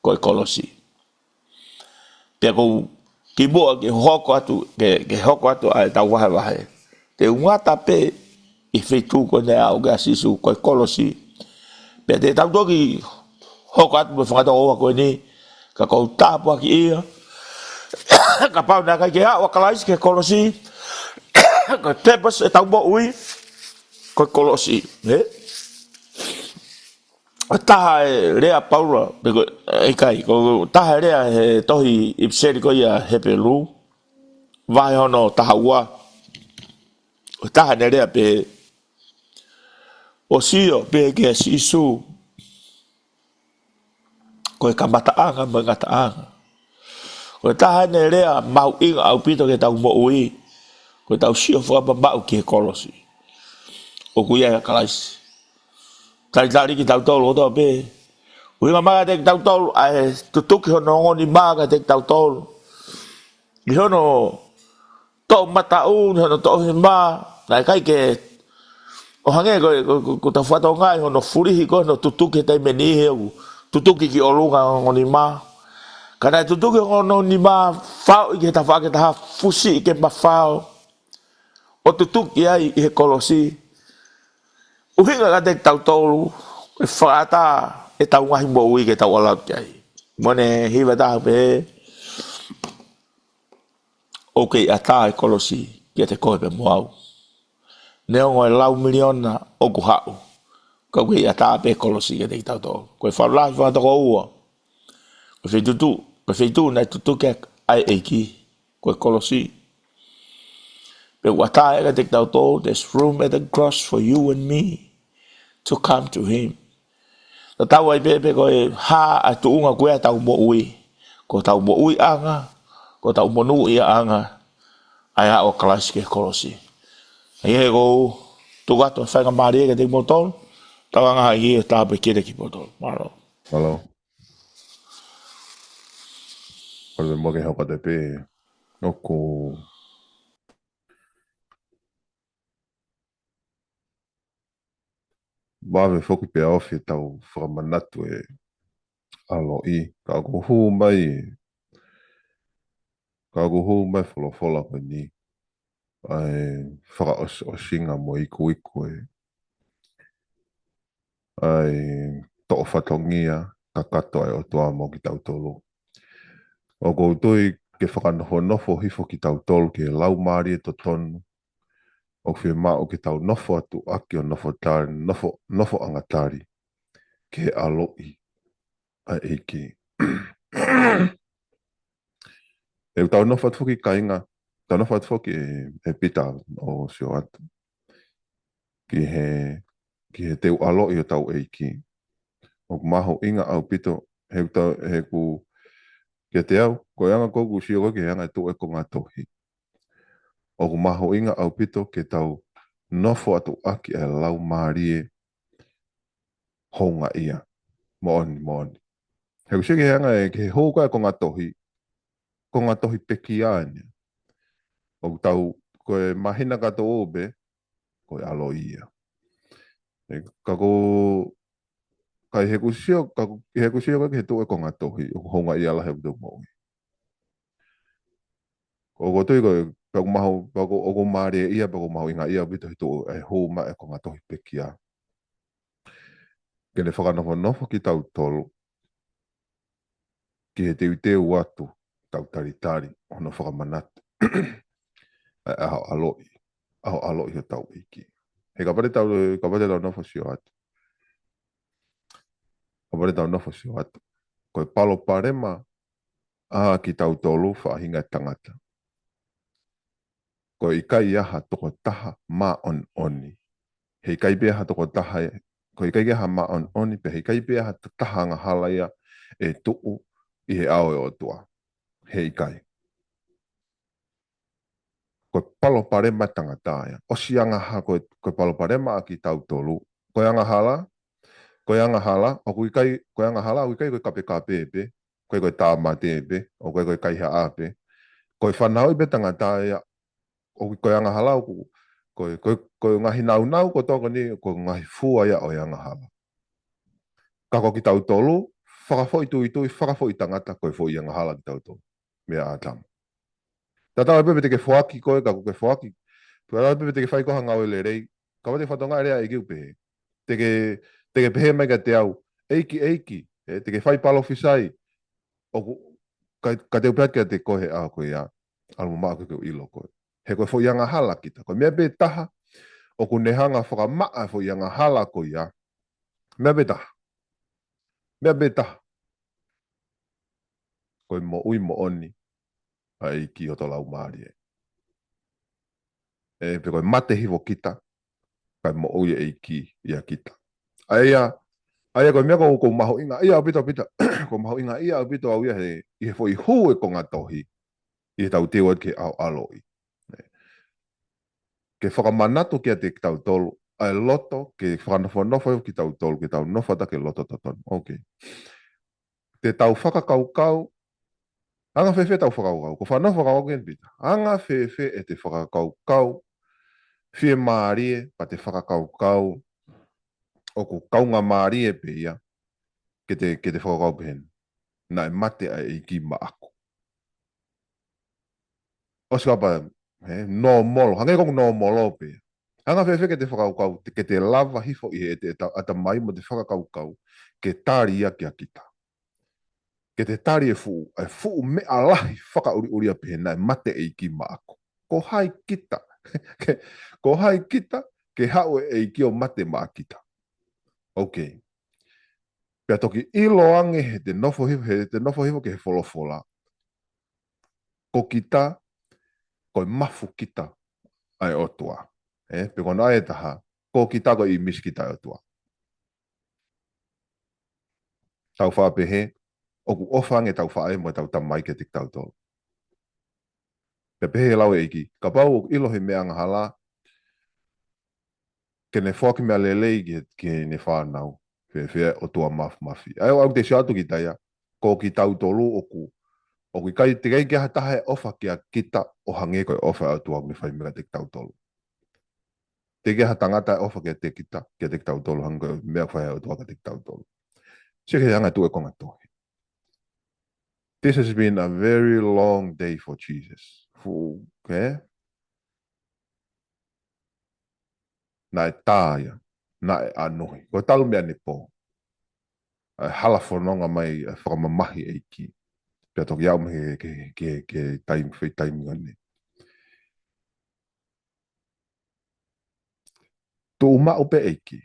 ko e kolosi. Pea ʻoku ou kimuʻa ke hoko atu, ke, ke hoko atu ʻa ʻetau vahevahe. Te u ngata pē ʻi he feituʻu ko eni naʻe aʻu ki ai ʻa Sīsū, ko e kolosi. Pea te tau toki hoko atu mo e fakatokoua ko eni, ka ʻoku ou tāpuakiʻi ia. Kapau naʻe ʻikai ke aʻu ʻa Kalaisi ki he kolosi, ko e purpose ʻetau moʻui, ko e kolosi, ē? Ko e taha e lea ʻa Paula, pe ko e, ʻikai, ko e taha e lea he tohi ʻipiseli ko ia Hepelū, vahe hono taha ua. Ko e taha ʻene lea pē, ʻo sio pē kia Sīsū, ko e kamataʻanga mo e ngataʻanga. Ko e taha ʻene lea mahuʻinga ʻaupito ki heʻetau moʻui, ko ʻetau sio fakamamaʻu ki he kolosi. ʻOku ʻi ai ʻa Kalaisi. Talitali kitautolu kotoa pē. ʻUhinga mai kiate kitautolu, ʻa e tutuki hono ongo nima kiate kitautolu. ʻI hono toʻomataʻu, ʻi hono toʻohema, naʻe ʻikai ke, ʻo hangē ko, ko, ko, ko ʻetau fatongia ʻi hono fulihi ko hono tutuki he taimi ni he ʻoku tutuki ki ʻolunga ongo nima. Ka naʻe tutuki ongo nima, fāʻi ki he tafaʻaki ʻe taha, fusi ke mafao. ʻO tutuki ai ʻi he kolosi. ʻUhinga kiate kitautolu, ʻe fakaʻatā ʻetau ngaahi moʻui ke tau ʻalu ki ai. Mo ʻene hiva taha pē, ʻoku kei ʻatā e kolosi kiate koe pea mo au. Neongo e lau miliona ʻoku haʻu, ka ʻoku kei ʻatā pē kolosi kiate kitautolu. Ko e fakalotolahi fakatokoua, ko e feituʻu, ko e feituʻu naʻe tutuki ai ʻa e ʻEiki, ko e kolosi. Pea ʻoku ʻatā ia kiate kitautolu, there's room at the cross for you and me to come to him. Tatau ai pē pe ko e hā ʻa e tuʻunga ko ē ʻetau moʻui. Ko hotau moʻuiʻanga, ko hotau monūʻiaʻanga, ʻa e aʻu ʻa Kalaisi ki he kolosi. ʻA ia he ʻoku ou tuku atu ʻa e faingamālie kiate kimoutolu, tau anga ʻa e ʻEiki ʻo tāpuekina kimoutolu. Mālō. Mālō. Kole mo ke hoko atu pē. ʻOku vave foki pea ofi ʻetau fakamanatu e ʻaloʻi, ka ʻoku hū mai, ka ʻoku hū mai folofola ko eni, ʻa e fakaʻos-, ʻosinga mo ikuiku e, ʻa e toʻo fatongia kakato ʻa e ʻOtua mo kitautolu. ʻOku ou tui ke fakanofonofo hifo kitautolu ki he laumālie totonu ʻoku fiemaʻu ke tau nofo atu ʻaki ʻo nofo tali, nofo, nofoʻanga tali ki he ʻaloʻi ʻa e ʻEiki. ʻE tau nofo atu foki kāinga, tau nofo atu foki ʻe, ʻe Pita ʻo sio atu ki he, ki he teu ʻaloʻi hotau ʻEiki. ʻOku mahuʻinga ʻaupito, he ʻoku tau, he ʻoku, kiate au, ko e anga ko ē ʻoku sio ko ē ki he anga e tuʻu e konga tohi, ʻoku mahuʻinga ʻaupito ke tau nofo atu ʻaki e laumālie houngaʻia. Moʻoni, moʻoni. He ʻoku sio ki he anga e, ki he hū ko ē konga tohi, konga tohi pekia eni. ʻOku tau, ko e māhina kātoa pē, ko e ʻaloʻi ia. ʻE, ka ko, ka ʻi he ʻoku sio, ka ko, ʻi he ʻoku sio ko ē ki he tuʻu e konga tohi, ʻoku houngaʻia lahi ʻaupito moʻui. ʻOku ou tui ko e, pea ʻoku mahu, pea ʻoku, ʻoku mālie ia, pea ʻoku mahuʻinga ia ʻaupito he tuʻu e hū mai e konga tohi pekia. Ke ne fakanofonofo kitautolu ki he teuteu atu, tau talitali, ʻo hono fakamanatu ʻa e ʻaho ʻaloʻi, ʻaho ʻaloʻi hotau ʻEiki. He kapau te tau, kapau te tau nofo sio atu, kapau te tau nofo sio atu, ko e palopalema ʻa kitautolu faʻahinga tangata, ko e ʻikai ʻi ai ha tokotaha māʻoniʻoni. He ʻikai pē ʻi ai ha tokotaha, ko e ʻikai ke ʻi ai ha māʻoniʻoni, pea he ʻikai pē ʻi ai ha taha angahala ia ʻe tuʻu ʻi he ʻao ʻo e ʻOtua. He ʻikai. Ko e palopalema tangata ia. ʻOsi angahala ko e, ko e palopalema ʻa kitautolu. Ko e angahala, ko e angahala, ʻoku ʻikai, ko e angahala, ʻoku ʻikai ko e kapekape pē, ko e, ko e tāmate pē, ʻo ko e, ko e kaihaʻa pē. Ko e fanauʻi pē tangata ia, ʻoku ko e angahala ʻoku, ko e, ko e, ko e ngaahi naunau ko tokoni, ko e ngaahi fua ia ʻo e angahala. Ka ko kitautolu, fakafoʻituitui, fakafoʻitangata, ko e foʻi angahala kitautolu. Meia ʻĀtama. Tatau ai pē pe te ke foaki koe, ka ko ke foaki. Tatau ai pē pe te ke fai ko ha ngāue lelei. Kapau te ke fatongia e lea ʻEiki ʻoku pehē. Te ke, te ke pehē mai kiate au, ʻEiki, ʻEiki, ʻe, te ke fai palōfisai. ʻOku, ka, ka te u pehē atu kiate koe he ʻaho ko ia, ʻalu mamaʻo ke ke ʻilo koe. He ko e foʻi angahala kita. Ko e meʻa pē taha, ʻoku ne hanga fakamaʻa e foʻi angahala ko ia. Meʻa pē taha. Meʻa pē taha. Ko e moʻui moʻoni ʻa e ʻEiki ʻi hoto laumālie. ʻE, pe ko e mate hifo kita, kae moʻui e ʻEiki ʻia kita. ʻA ia, ʻa ia ko e meʻa ko, ʻoku mahuʻinga ia ʻaupito, ʻaupito, ʻoku mahuʻinga ia ʻaupito au ia he, ʻi he foʻi hū e konga tohi, ʻi heʻetau teu atu ki he ʻaho ʻaloʻi. Ke fakamanatu kiate kitautolu, ʻa e loto, ke fakanofonofo kitautolu, ke tau nofo atu ki he loto totonu. Ok. Te tau fakakaukau, anga fēfē ʻetau fakakaukau, ko e fānau fakakaukau eni Pita. Anga fēfē ʻete fakakaukau, fiemālie, pea te fakakaukau, ʻoku kaungāmālie pē ia, ke te, ke te fakakaukau pehē ni. Naʻe mate ʻa e ʻEiki maʻaku. ʻOsi kapau, he, nōmolo, hangē ko e nōmolo pē. Anga fēfē ke te fakakaukau, te, ke te lava hifo ʻi heʻete, ʻete ʻatamai mo ʻete fakakaukau, ke tali ia kia kita. Ke te tali e fuʻu, e fuʻu meʻa lahi fakaʻuliʻulia pehē naʻe mate ʻEiki maʻaku. Ko hai kita, ke, ko hai kita, ke haʻu e ʻEiki ʻo mate maʻa kita. Ok. Pea toki ʻilo ange heʻete nofo hifo, heʻete nofo hifo ki he folofola. Ko kita, ko e mafu kita ʻa e ʻOtua. ʻE, pe ko e ʻuhinga ʻe taha, ko kita ko e ʻīmisi kita ʻa e ʻOtua. Tau faʻa pehē, ʻoku ʻofa ange ʻetau faʻē mo ʻetau tamai kiate kitautolu. Pea pehē lau e ʻEiki, kapau ʻoku ʻilo he meʻa angahala, ke ne foaki meʻa lelei ki, ki heʻene fānau, fēfē ʻOtua Māfimafi. ʻA ia ʻoku te sio atu kita ia, ko kitautolu ʻoku, ʻoku ʻikai, teʻeki ai ke ʻi ai ha taha ʻe ʻofa kia kita ʻo hangē ko e ʻofa ʻa e ʻOtua ʻoku ne fai mai kiate kitautolu. Teʻeki ai ha tangata ʻe ʻofa kiate kita, kiate kitautolu hangē ko e meʻa ʻoku fai ʻe he ʻOtua kiate kitautolu. Sio ki he anga e tuʻu e konga tohi. This has been a very long day for Jesus. Fuʻu, ke? Naʻe tā ia, naʻe ʻanuhi. Ko e talu mei ʻanepō. ʻA e hala fononga mai, ʻa e fakamamahi ʻEiki. Pea toki aʻu mai ki he, ki he, ki he taimi, foʻi taimi ko eni. Tuʻu maʻu pē ʻEiki.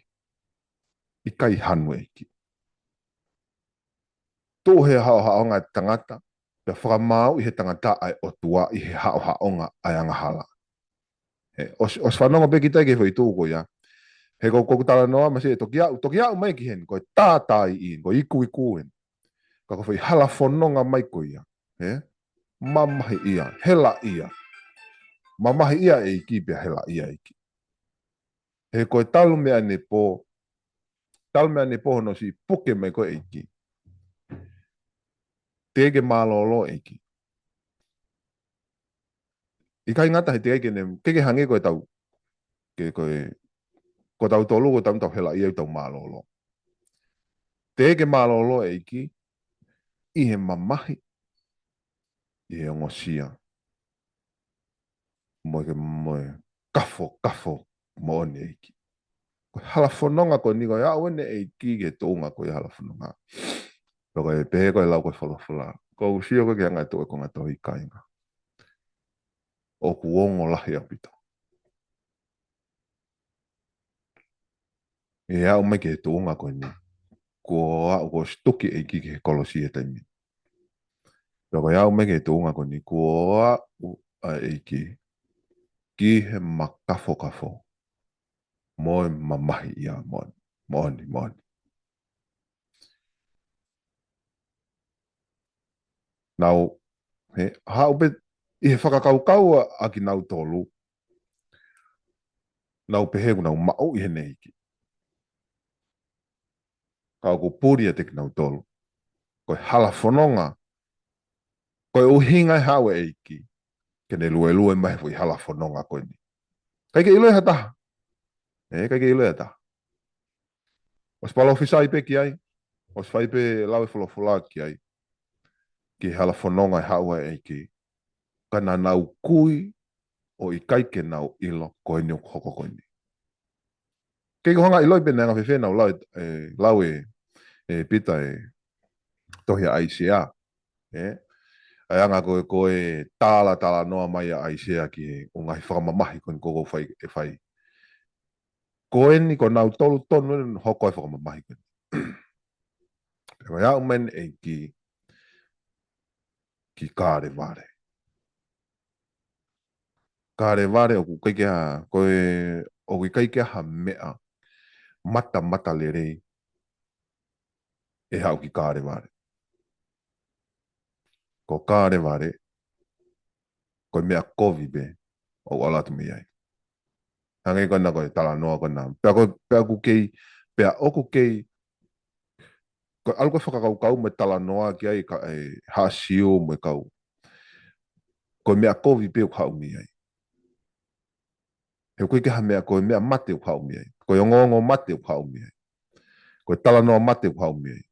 ʻIkai hanu ʻEiki. Tuʻu he haʻohaʻonga ʻa e tangata, pea fakamaauʻi he tangata ʻa e ʻOtua ʻi he haʻohaʻonga ʻa e angahala. He, ʻosi, ʻosi fanongo pē kita ki he foʻi tuʻu ko ia. He ko, ko ʻeku talanoa mai ʻe toki aʻu, toki aʻu mai ki heni, ko e tātā ʻi, ko e ikuiku eni. Ka ko e foʻi hala fononga mai ko ia. He? Mamahiʻia, helaʻia. Mamahiʻia ʻEiki pea helaʻia ʻEiki. He ko e talu mei ʻanepō, talu mei ʻanepō hono siʻi puke mai ko e ʻEiki. Teʻeki ke mālōlō ʻEiki. ʻIkai ngata he teʻeki ke ne, ke ke hangē ko e tau, ke ko e, ko tautolu, ko tautolu tau helaʻia ʻi heʻetau mālōlō. Teʻeki ke mālōlō ʻEiki, ʻi he mamahi, ʻi he ongosia. Mo e ke, mo e kafo, kafo, moʻoni ʻEiki. Ko e hala fononga ko eni ko e aʻu eni ʻEiki ki he tuʻunga ko e hala fononga. Pea ko e pehē ko e lau ko e folofola. Ko u sio ko e ke anga e tuʻu e konga tohi kāinga. ʻOku ongo lahi ʻaupito. ʻE aʻu mai ki he tuʻunga ko eni. Ko e aʻu ko e situki ʻEiki ki he kolosi he taimi. Pea ko e aʻu mai ki he tuʻunga ko eni. Ko e aʻu ʻa ʻEiki. Ki he makafokafo. Mo e mamahiʻia moʻoni, moʻoni, moʻoni. Nau, he, haʻu pē ʻi he fakakaukau ʻa, ʻa kinautolu. Nau pehē ʻoku nau maʻu ʻi he ʻEiki. Ka ʻoku puli ʻa e kinautolu. Ko e hala fononga. Ko e ʻuhinga e haʻu e ʻEiki. Ke ne luelue mai he foʻi hala fononga ko eni. ʻIkai ke ʻilo ʻe ha taha. ʻE, ʻikai ke ʻilo ʻe ha taha. ʻOsi palōfisai pē ki ai. ʻOsi fai pē lau e folofola ki ai. Ki he hala fononga e haʻu e ʻEiki. Ka naʻa nau kui ʻo ʻikai ke nau ʻilo ko eni ʻoku hoko ko eni. Kei ko hanga ʻiloi pē naʻe anga fēfē nau lau e, e, lau e, e Pita e tohi ʻa ʻAisea. E? ʻA e anga ko e, ko e tala, talanoa mai ʻa ʻAisea ki he ʻū ngaahi fakamamahi ko eni ko ʻoku fai, ʻe fai. Ko eni ko nautolu tonu eni hoko e fakamamahi ko eni. Pea ko e aʻu mai eni ʻEiki ki Kalevale. Kalevale ʻoku ʻikai ke ha, ko e, ʻoku ʻikai ke ha meʻa matamatalelei ʻe haʻu ki Kalevale. Ko Kalevale, ko e meʻa kovi pē ʻoku ʻalu atu mei ai. Hangē ko ena ko e talanoa ko ena. Pea ko, pea ʻoku kei, pea ʻoku kei, ko e ʻalu ko e fakakaukau mo e talanoa ki ai ka, e, Haʻa Siu mo e kau. Ko e meʻa kovi pē ʻoku haʻu mei ai. He ʻoku ʻikai ke ha meʻa, ko e meʻa mate ʻoku haʻu mei ai. Ko e ongoongo mate ʻoku haʻu mei ai. Ko e talanoa mate ʻoku haʻu mei ai.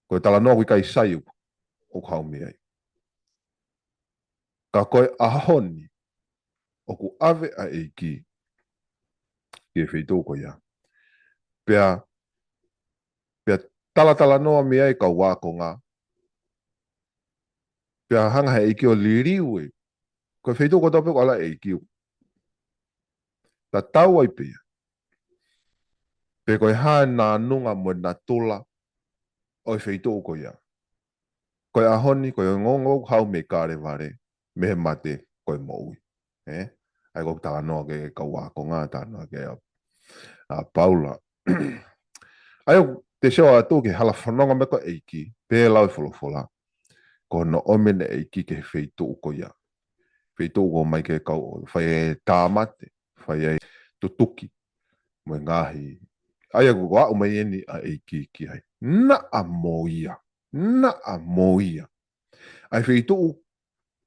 Ko e talanoa ʻoku ʻikai sai ʻoku, ʻoku haʻu mei ai. Ka ko e ʻaho ni, ʻoku ʻave ʻa e ʻEiki ki he feituʻu ko ia. Pea, pea talatalanoa mei ai kau ākonga. Pea hanga he ʻEiki ʻo liliu e. Ko e feituʻu kotoa pē ʻoku ʻalu ai e ʻEiki ʻoku tatau ai pē ia. Pe ko e hā e nānunga mo e natula ʻo e feituʻu ko ia. Ko e ʻaho ni, ko e ongoongo ʻoku haʻu mei Kalevale, mei he mate, ko e moʻui. E? ʻA ia ko e talanoa ki he kau ākonga, talanoa ki he ʻa, ʻa Paula. ʻA ia ʻoku te sio atu ki he hala fononga mai ko e ʻEiki, pea lau e folofola. Ko hono ʻomi ʻe he ʻEiki ki he feituʻu ko ia. Feituʻu ʻoku ʻomai ke kau ʻo fai e tāmate, fai e tutuki, mo e ngaahi. ʻA ia ʻoku aʻu mai eni ʻa e ʻEiki ki ai. Naʻa mo ia, naʻa mo ia. ʻA e feituʻu,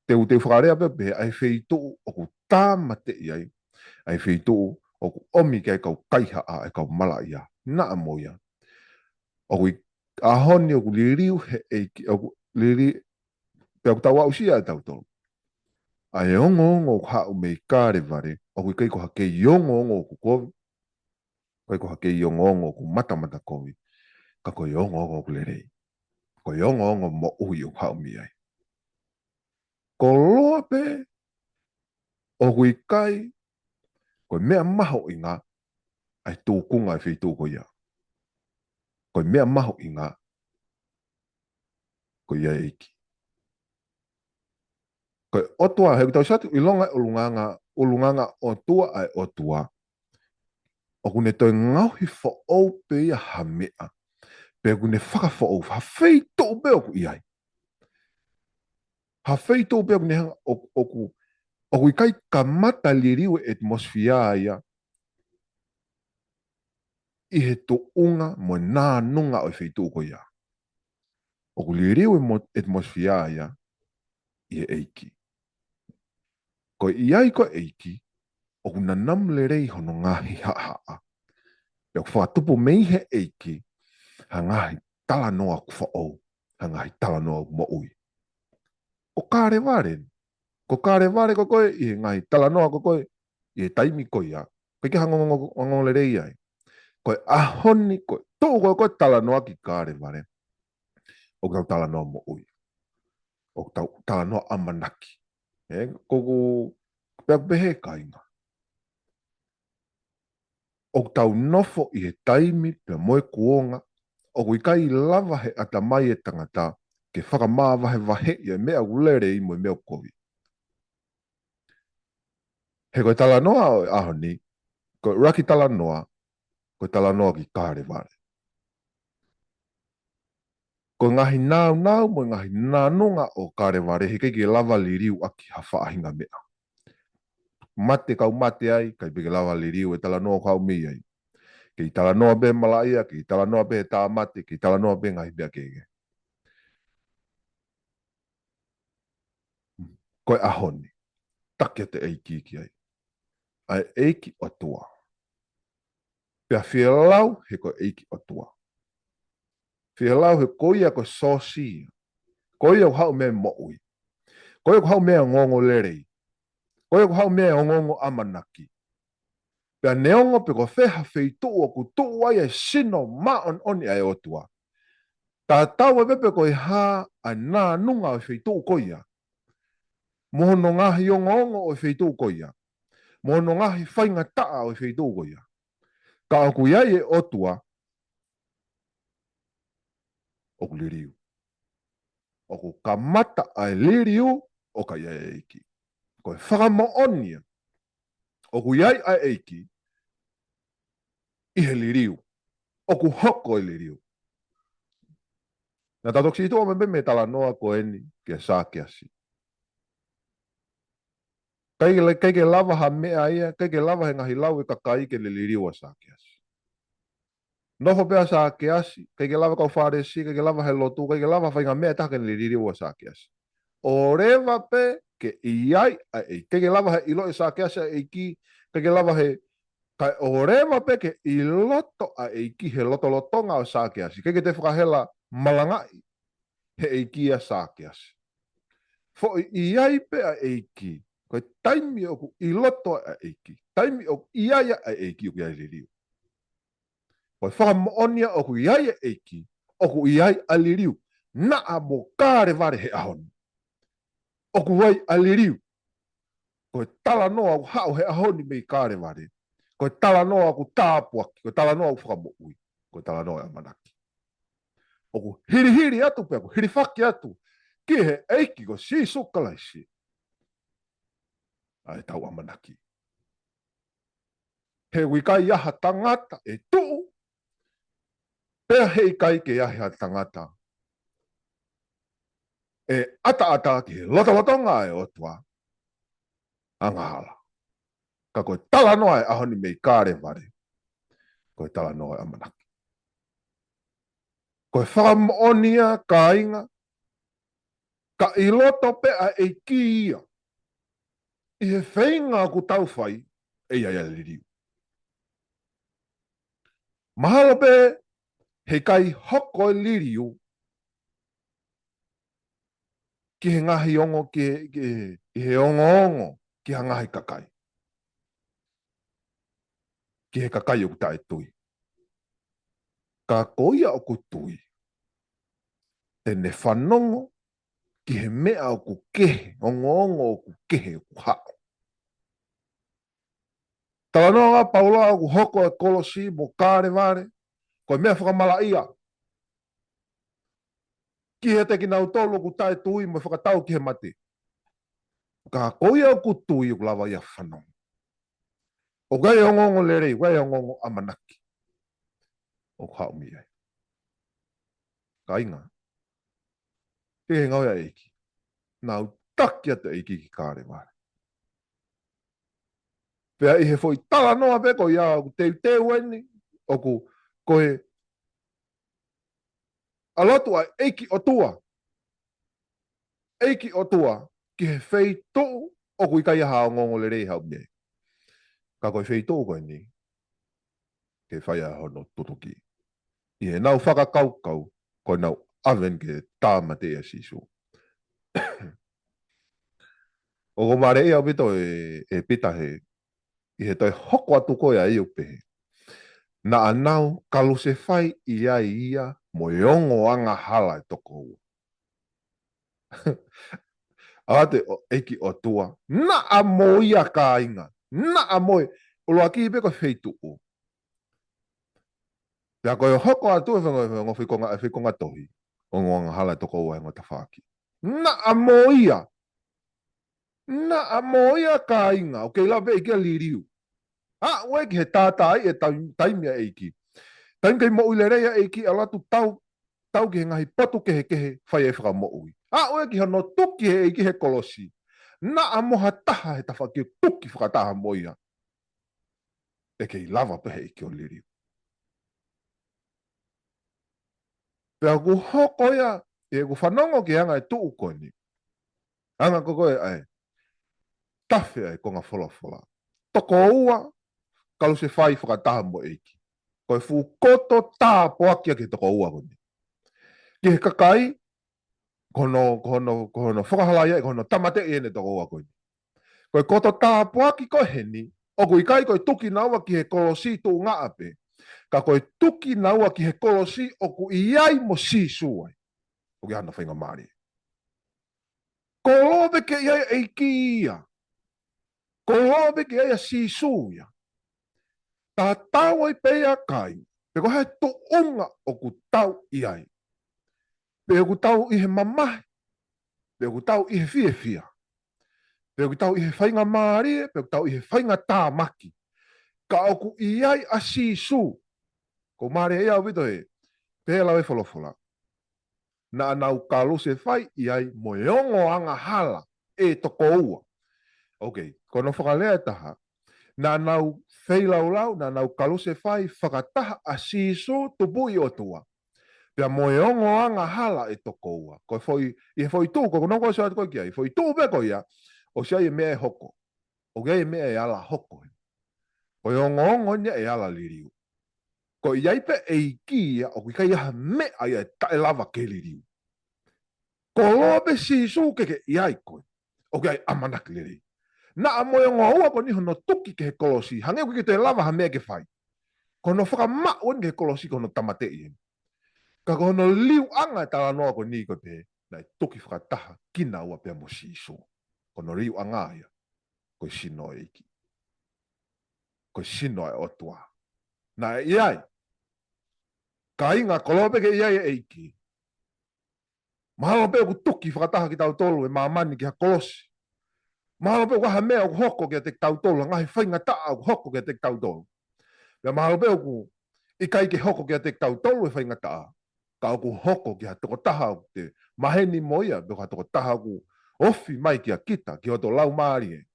te u, te u fakalea pē pē, ʻa e feituʻu ʻoku tāmateʻi ai. ʻA e feituʻu ʻoku ʻomi ki ai kau kaihaʻa, e kau malaʻia. Naʻa mo ia. ʻOku ʻi, ʻaho ni ʻoku liliu he ʻEiki, ʻoku lili, pea ʻoku tau aʻusia ʻe tautolu. ʻA e ongoongo ʻoku haʻu mei Kalevale, ʻoku ʻikai ko ha kei ongoongo ʻoku kovi, ʻikai ko ha kei ongoongo ʻoku matamata kovi, ka ko e ongoongo ʻoku lelei. Ko e ongoongo moʻui ʻoku haʻu mei ai. Koloa pē ʻoku ʻikai ko e meʻa mahuʻinga ʻa e tūkunga ʻa e feituʻu ko ia. Ko e meʻa mahuʻinga ko ia ʻEiki. Ko e ʻOtua, he ʻoku tau sio atu ʻi he ʻulungaanga, ʻulungaanga ʻOtua ʻa e ʻOtua. ʻOku ne toe ngaohi foʻou pē ia ha meʻa. Pe ʻoku ne fakafoʻou, ha feituʻu pē ʻoku ʻi ai. Ha feituʻu pē ʻoku ne hanga, ʻo-, ʻoku, ʻoku ʻikai kamata liliu e ʻetimosifiā ia ʻi he tuʻunga mo e nānunga ʻo e feituʻu ko ia. ʻOku liliu e mo-, ʻetimosifiā ia ʻi he ʻEiki. Ko e ʻi ai ko e ʻEiki, ʻoku nanamu lelei hono ngaahi haʻahaʻa. Pea ʻoku fakatupu mei he ʻEiki, ha ngaahi talanoa ʻoku foʻou, ha ngaahi talanoa ʻoku moʻui. Ko Kalevale, ko Kalevale ko koe ʻi he ngaahi talanoa ko koe ʻi he taimi ko ia. ʻIkai ke hanga ʻo ongo, ongoongolelei ai. Ko e ʻaho ni ko e tuʻu ko ē ko e talanoa ki Kalevale. ʻOku tau talanoa moʻui. ʻOku tau talanoa ʻamanaki. He, ʻoku, pea ʻoku pehē kāinga. ʻOku tau nofo ʻi he taimi pea mo e kuonga, ʻoku ʻikai lava he ʻatamai e tangata, ke fakamāvahevaheʻi e meʻa ʻoku lelei mo e meʻa ʻoku kovi. He ko e talanoa ʻo e ʻaho ni, ko e ʻuluaki talanoa, ko e talanoa ki Kalevale. Ko e ngaahi nāunau mo e ngaahi nānunga ʻo Kalevale, he ʻikai ke lava liliu ʻaki ha faʻahinga meʻa. Mate kau mate ai, ʻikai pē ke lava liliu e talanoa ʻoku haʻu mei ai. Kei talanoa pē malaʻia, kei talanoa pē tāmate, kei talanoa pē ngaahi meʻa kehekehe. Ko e ʻaho ni, taki atu e ʻEiki ki ai. ʻA e ʻEiki ʻOtua. Pea fielau he ko e ʻEiki ʻOtua. Fielau he ko ia ko e sōsi ia. Ko ia ʻoku haʻu mei he moʻui. Ko ia ʻoku haʻu mei he ongoongo lelei. Ko ia ʻoku haʻu mei he ongoongo ʻamanaki. Pea neongo pe ko fē ha feituʻu ʻoku tuʻu ai e sino māʻoniʻoni ʻa e ʻOtua. Tatau ai pē pe ko e hā ʻa e nānunga ʻo e feituʻu ko ia. Mo hono ngaahi ongoongo ʻo e feituʻu ko ia. Mo hono ngaahi faingataʻa ʻo e feituʻu ko ia. Ka ʻoku ʻi ai e ʻOtua, ʻoku liliu. ʻOku kamata ʻa e liliu ʻo ka ʻi ai e ʻEiki. Ko e fakamoʻoni ia. ʻOku ʻi ai ʻa e ʻEiki ʻi he liliu. ʻOku hoko e liliu. Naʻa tau toki sio atu ʻo mei he talanoa ko eni kia Sākeasi. ʻIkai ke, ʻikai ke lava ha meʻa ia, ʻikai ke lava he ngaahi lau e kakai ke ne liliu ʻa Sākeasi. Nofo pē ʻa Sākeasi, ʻikai ke lava kau Fālesi, ʻikai ke lava he lotu, ʻikai ke lava ha faʻahinga meʻa ʻe taha ke ne liliu ʻa Sākeasi. ʻOleva pē ke ʻi ai ʻa e ʻEiki, ʻikai ke lava he ʻilo ʻe Sākeasi ʻa e ʻEiki, ʻikai ke lava he, kae ʻoleva pē ke ʻi loto ʻa e ʻEiki he lotolotonga ʻo Sākeasi, ʻikai ke toe fakahela malangaʻi he ʻEiki ʻa Sākeasi. Foʻi ʻi ai pē ʻa e ʻEiki, ko e taimi ʻoku ʻi loto ʻa e ʻEiki, taimi ʻoku ʻi ai ʻa e ʻEiki ʻoku ʻi ai e liliu. Ko e fakamoʻoni ia ʻoku ʻi ai e ʻEiki, ʻoku ʻi ai ʻa e liliu. Naʻa mo Kalevale he ʻaho ni. ʻOku ʻi ai ʻa e liliu. Ko e talanoa ʻoku haʻu he ʻaho ni mei Kalevale. Ko e talanoa ʻoku tāpuaki, ko e talanoa ʻoku fakamoʻui, ko e talanoa ʻo e ʻamanaki. ʻOku hilihili atu pea ʻoku hilifaki atu ki he ʻEiki ko Sīsū Kalaisi ʻa ʻetau ʻamanaki. He ʻoku ʻikai ʻi ai ha tangata ʻe tuʻu, pea he ʻikai ke ʻi ai ha tangata ʻe ʻataʻatā ki he lotolotonga ʻo e ʻOtua angahala. Ka ko e talanoa ʻo e ʻaho ni mei Kalevale, ko e talanoa ʻo e ʻamanaki. Ko e fakamoʻoni ia kāinga, ka ʻi loto pē ʻa e ʻEiki ia, ʻi he feinga ʻoku tau fai, ʻe ʻi ai ʻa e liliu. Mahalo pē he ʻikai hoko e liliu ki he ngaahi ongo, ki he, ki he, ʻi he ongoongo, ki ha ngaahi kakai. Ki he kakai ʻoku taʻetui. Ka ko ia ʻoku tui, te ne fanongo ki he meʻa ʻoku kehe, ongoongo ʻoku kehe ʻoku haʻu. Talanoa ʻa Paula ʻoku hoko e kolosi mo Kalevale ko e meʻa fakamalaʻia kiate kinautolu ʻoku taʻetui mo fakatau ki he mate. Ka ko ia ʻoku tui ʻoku lava ia fanongo. ʻOku ʻi ai e ongoongo lelei, ʻoku ʻi ai e ongoongo ʻamanaki ʻoku haʻu mei ai. Kāinga, ʻi he ngāue ʻa e ʻEiki, naʻa nau taki atu e ʻEiki ki Kalevale. Pea ʻi he foʻi talanoa pē ko ia ʻoku teuteu eni, ʻoku ko e ʻalu atu ʻa e ʻEiki ʻOtua, ʻEiki ʻOtua ki he feituʻu ʻoku ʻikai ha ongoongo lelei haʻu mei ai. Ka ko e feituʻu ko eni ke fai ai hono tutuki. ʻI heʻenau fakakaukau ko ʻenau ʻave eni ke tāmateʻi ʻa Sīsū. ʻOku mālie ʻaupito ʻe, ʻe Pita he, ʻi he toe hoko atu ko ia ʻo pehē, naʻa nau kalusefai ʻi ai ia mo e ongo angahala ʻe toko ua. ʻAlu atu e ʻEiki ʻOtua, naʻa mo ia, kāinga, naʻa mo ia. ʻUluaki pē ko e feituʻu. Pea ko e hoko atu e fengo, fengo fai konga, fai konga tohi, ongo angahala ʻe toko ua he ongo tafaʻaki. Naʻa mo ia. Naʻa mo ia, kāinga, ʻoku kei lava pē ʻEiki ia ʻo liliu. Aʻu ē ki he tātaaʻi e taim-, taimi ʻa e ʻEiki. Taimi kei moʻui lelei ʻa e ʻEiki, ʻalu atu tau, tau ki he ngaahi potu kehekehe fai e fakamoʻui. Aʻu ē ki hono tuki ʻe he ʻEiki he kolosi. Naʻa mo ha taha he tafaʻaki ʻo tuki fakataha mo ia, ʻe kei lava pē ʻe he ʻEiki ʻo liliu. Pea ʻoku hoko ia, ʻi heʻeku fanongo ki he anga e tuʻu ko eni. Anga ko ē ʻa e tafe ʻa e konga folofola. Toko ua kalusefai fakataha mo e ʻEiki. Ko e fuʻu koto tāpuaki ia ki he toko ua ko eni. Ki he kakai, ko hono, ko hono, ko hono fakahalaia, ko hono tāmateʻi ʻene toko ua ko eni. Ko e koto tāpuaki ko eni, ʻoku ʻikai ko e tuki naua ki he kolosi tuʻungaʻa pē, ka ko e tuki naua ki he kolosi ʻoku ʻi ai mo Sīsū ai. ʻOku ʻi ai hano faingamālie. Koloa pē ke ʻi ai ʻa e ʻEiki ia. Koloa pē ke ʻi ai ʻa Sīsū ia. Tatau ai pē ia, kāinga, pe ko e hā e tuʻunga ʻoku tau ʻi ai. Pe ʻoku tau ʻi he mamahi, pe ʻoku tau ʻi he fiefia, pe ʻoku tau ʻi he faingamālie, pe ʻoku tau ʻi he faingatāmaki. Ka ʻoku ʻi ai ʻa Sīsū. ʻOku mālie ʻaupito ē, pehē ʻe he lau ʻa e folofola, naʻa nau kalusefai ʻi ai mo e ongo angahala ʻe toko ua. Ok, ko hono fakalea ʻe taha, naʻa nau feilaulau, naʻa nau kalusefai fakataha ʻa Sīsū Tupuʻi ʻOtua pea mo e ongo angahala ʻe toko ua. Ko e foʻi, ʻi he foʻi tuʻu, ko hono ko e sio atu ko ē ki ai, foʻi tuʻu pē ko ia, ʻosi ʻi ai e meʻa ʻe hoko. ʻOku ʻi ai e meʻa ʻe ala hoko. Ko e ongoongo eni ʻe ala liliu. Ko e ʻi ai pē ʻEiki ia, ʻoku ʻikai ha meʻa ia ʻe taʻelava ke liliu. Koloa pē Sīsū ke ke ʻi ai koe, ʻoku ʻi ai ʻamanaki lelei. Naʻa mo e ongo ua ko eni hono tuki ki he kolosi, hangē ʻoku ʻikai toe lava ha meʻa ke fai. Ko hono fakamaʻu eni ki he kolosi ko hono tāmateʻi eni. Ka ko hono liliuʻanga e talanoa ko eni ko e pehē, naʻe tuki fakataha kinaua pea mo Sīsū. Ko hono liliuʻanga ia, ko e sino ʻo e ʻEiki. Ko e sino ʻo e ʻOtua. Naʻe ʻi ai. Kāinga, koloa pē ke ʻi ai e ʻEiki. Mahalo pē ʻoku tuki fakataha kitautolu ʻe māmani ki ha kolosi. Mahalo pē ʻoku ʻi ai ha meʻa ʻoku hoko kiate kitautolu, ngaahi faingataʻa ʻoku hoko kiate kitautolu. Pea mahalo pē ʻoku ʻikai ke hoko kiate kitautolu e faingataʻa, ka ʻoku hoko ki ha tokotaha ʻoku te maheni mo ia, pe ko ha tokotaha ʻoku ofi mai kia kita, ki hoto laumālie.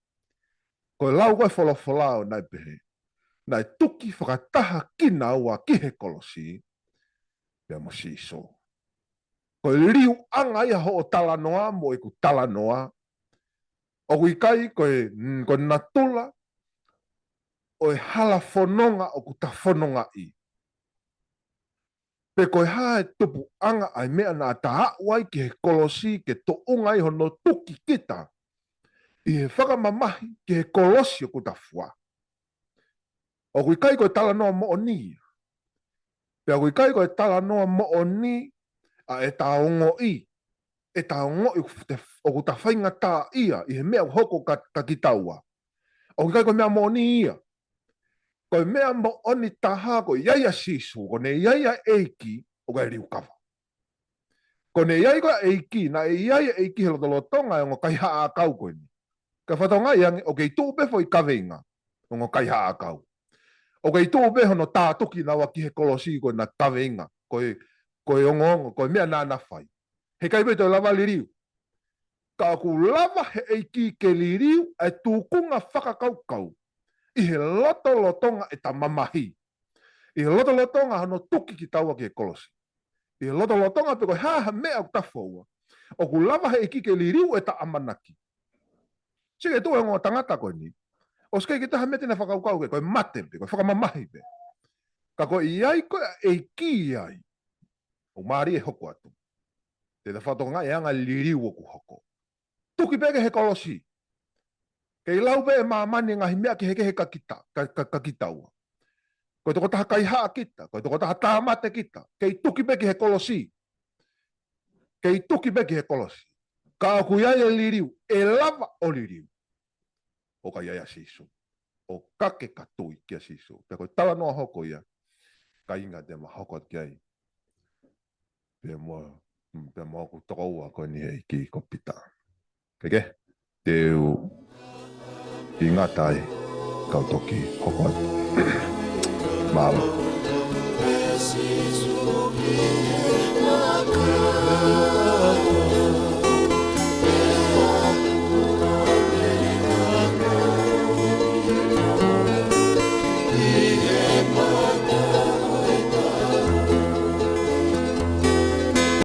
Ko e lau ko ē folofola ʻo naʻe pehē, naʻe tuki fakataha kinaua ki he kolosi pea mo Sīsū. Ko e liliuʻanga ia hoʻo talanoa mo ʻeku talanoa, ʻoku ʻikai ko e, mm, ko e natula ʻo e hala fononga ʻoku ta fonongaʻi. Pe ko e hā e tupuʻanga ʻa e meʻa naʻa ta aʻu ai ki he kolosi ke tuʻunga ai hono tuki kita ʻi he fakamamahi ki he kolosi ʻoku ta fua. ʻOku ʻikai ko e talanoa moʻoni ia. Pea ʻoku ʻikai ko e talanoa moʻoni ʻa ʻeta ongoʻi, ʻeta ongoʻi ʻoku te, ʻoku ta faingataʻaʻia ʻi he meʻa ʻoku hoko kia, kia kitaua. ʻOku ʻikai ko e meʻa moʻoni ia. Ko e meʻa moʻoni taha ko e ʻi ai ʻa Sīsū, ko ʻene ʻi ai ʻa e ʻEiki, ʻoku ʻi ai e liliu kava. Ko ʻene ʻi ai ko ē ʻa e ʻEiki, naʻe ʻi ai ʻa e ʻEiki he lotolotonga ʻo e ongo kaihaʻa ʻakau ko eni. Ka fakatokangaʻi ange, ʻoku kei tuʻu pē foʻi kaveinga, ongo kaihaʻa ʻakau. ʻOku kei tuʻu pē hono tātuki naua ki he kolosi ko ena kaveinga, ko e, ko e ongoongo, ko e meʻa naʻa na fai. Heʻikai pē toe lava liliu. Ka ʻoku lava he ʻEiki ke liliu ʻa e tūkunga fakakaukau ʻi he lotolotonga ʻeta mamahi. ʻI he lotolotonga hono tuki kitaua ki he kolosi. ʻI he lotolotonga pe ko e hā ha meʻa ʻoku ta foua. ʻOku lava he ʻEiki ke liliu ʻeta ʻamanaki. Sio ki he tuʻu ʻo e ongo tangata ko eni. ʻOsi ʻikai ke toe ha meʻa te na fakakaukau ki ai, ko e mate pē, ko e fakamamahi pē. Ka ko e ʻi ai ko ē ʻa e ʻEiki ʻi ai. ʻOku mālie e hoko atu. Te ta fakatokangaʻi e anga e liliu ʻoku hoko. Tuki pē ki he kolosi. Kei lau pē ʻe māmani e ngaahi meʻa kehekehe kia kita, kia, kia, kia kitaua. Ko e tokotaha kaihaʻa kita, ko e tokotaha tāmate kita, kei tuki pē ki he kolosi. Kei tuki pē ki he kolosi. Ka ʻoku ʻi ai e liliu, ʻe lava ʻo liliu. ʻOka ʻi ai ʻa Sīsū. ʻOka ke ka tui kia Sīsū. Pea ko e talanoa hoko ia, kāinga, te ma hoko atu ki ai. Pea mo, pea mo hoku tokoua ko eni he ʻEiki ko Pita. Ke ke? Te u ʻi ngata ai, kau toki hoko atu. Mālō.